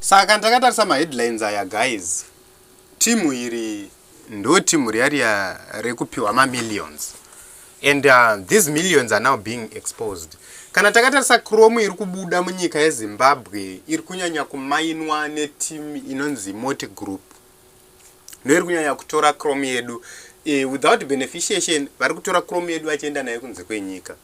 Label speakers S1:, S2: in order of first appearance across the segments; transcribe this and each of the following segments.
S1: Saka ndakatarisa maheadlines aya, guys, timu iri ndo timu riya riya rekupiwa mamillions, and these millions are now being exposed. Kana takatarisa chrome iri kubuda munyika yeZimbabwe, iri kunyanya kumainwa netimu inonzi Moti Group. Ndo iri kunyanya kutora chrome yedu without beneficiation. Vari kutora chrome yedu vachienda nayo kunze kwenyika,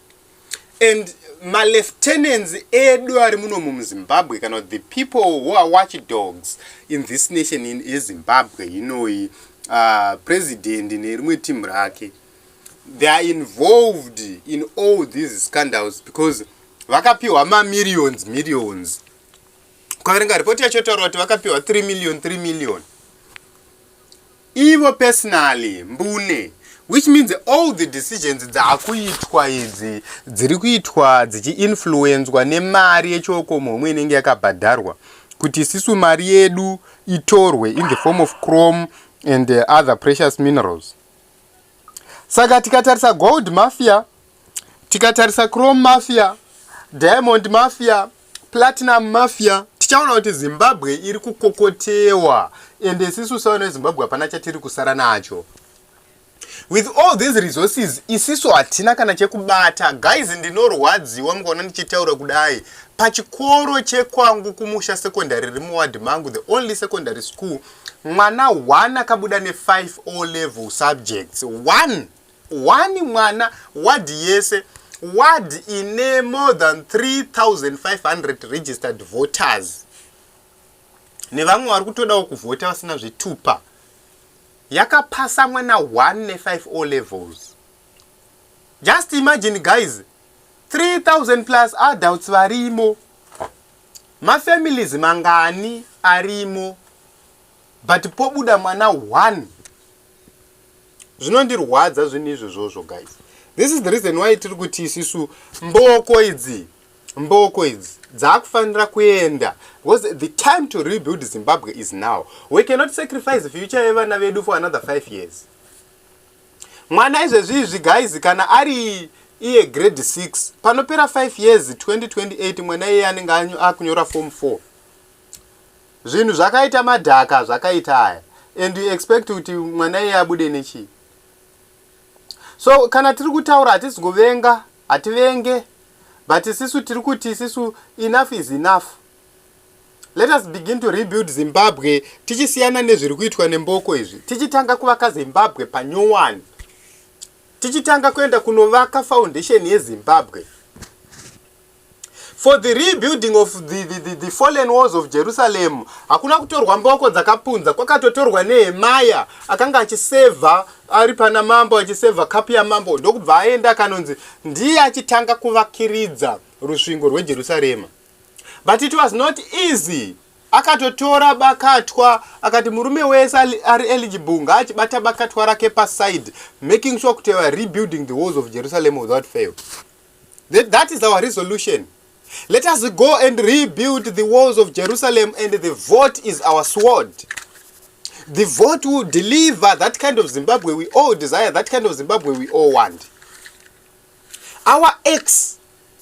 S1: and malieutenants edu ari munomu muZimbabwe, kana the people who are watchdogs in this nation yeZimbabwe inoi, president nerimwe timu rake, they are involved in all these scandals because vakapiwa mamillions millions. Ukaverenga ripoti yacho, taura kuti vakapiwa 3 million, 3 million ivo personally mbune, which means all the decisions dzaakuitwa idzi dziri kuitwa dzichiinfluenzwa nemari yechiokomuhomwe inenge yakabhadharwa kuti isisu mari yedu itorwe in the form of chrome and other precious minerals. Saka tikatarisa gold mafia, tikatarisa chrome mafia, diamond mafia, platinum mafia, tichaona kuti Zimbabwe iri kukokotewa, ende isisu sevana veZimbabwe hapana chatiri kusara nacho. With all these resources, isisu hatina kana chekubata. Guys, ndinorwadziwa mukaona ndichitaura kudai. Pachikoro chekwangu kumusha, secondary riri muwadhi mangu, the only secondary school, mwana one akabuda ne5 O level subjects. One, one mwana, wadhi yese, ward ine more than 3500 registered voters nevamwe vari kutodawo kuvhota vasina zvitupa, yakapasa mwana 1 ne5 O levels. Just imagine, guys, 3000 plus adults varimo, mafamilies mangani arimo, but pobuda mwana 1. Zvinondirwadza zvinhu izvozvozvo. Guys, this is the reason why tiri kuti isisu mboko idzi, mboko idzi dzaakufanira kuenda, because the time to rebuild Zimbabwe is now. We cannot sacrifice future yevana vedu for another 5 years. Mwana izvezvi izvi, guys, kana ari iye grade 6, panopera 5 years, 2028, mwana iye anenge akunyora form 4. Zvinhu zvakaita madhaka zvakaita aya, and you expect kuti mwana iye abude nechii? So kana tiri kutaura, hatisi kuvenga, hativenge, but isisu tiri kuti isisu enough is enough. Let us begin to rebuild Zimbabwe, tichisiyana nezviri kuitwa nemboko izvi, tichitanga kuvaka Zimbabwe panyowani, tichitanga kuenda kunovaka foundation yeZimbabwe for the rebuilding of the fallen walls of Jerusalem. Hakuna kutorwa mboko dzakapunza, kwakatotorwa Nehemaya akanga achisevha ari pana mambo, achisevha kapu yamambo, ndokubva aenda akanonzi ndiye achitanga kuvakiridza rusvingo rweJerusarema. But it was not easy. Akatotora bakatwa, akati murume wese ari eligible ngaachibata bakatwa rake paside, making sure kuti are rebuilding the walls of Jerusalem without fail. That is our resolution. Let us go and rebuild the walls of Jerusalem, and the vote is our sword. The vote will deliver that kind of Zimbabwe we all desire, that kind of Zimbabwe we all want. Our axe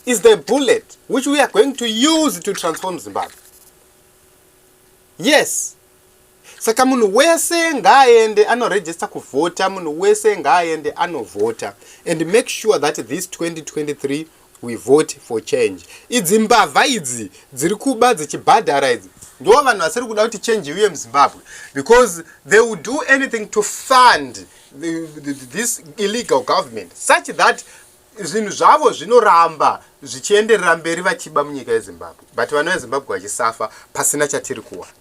S1: is the bullet which we are going to use to transform Zimbabwe. Yes, saka munhu wese ngaaende anorejista kuvhota, munhu wese ngaaende anovhota, and make sure that this 2023 we vote for change. Idzi mbavha idzi dziri kuba dzichibhadhara idzi ndo vanhu vasiri kuda kuti change iuye muZimbabwe, because they will do anything to fund this illegal government such that zvinhu zvavo zvinoramba zvichienderera mberi vachiba munyika yeZimbabwe, but vana veZimbabwe vachisafa pasina chatiri kuwana.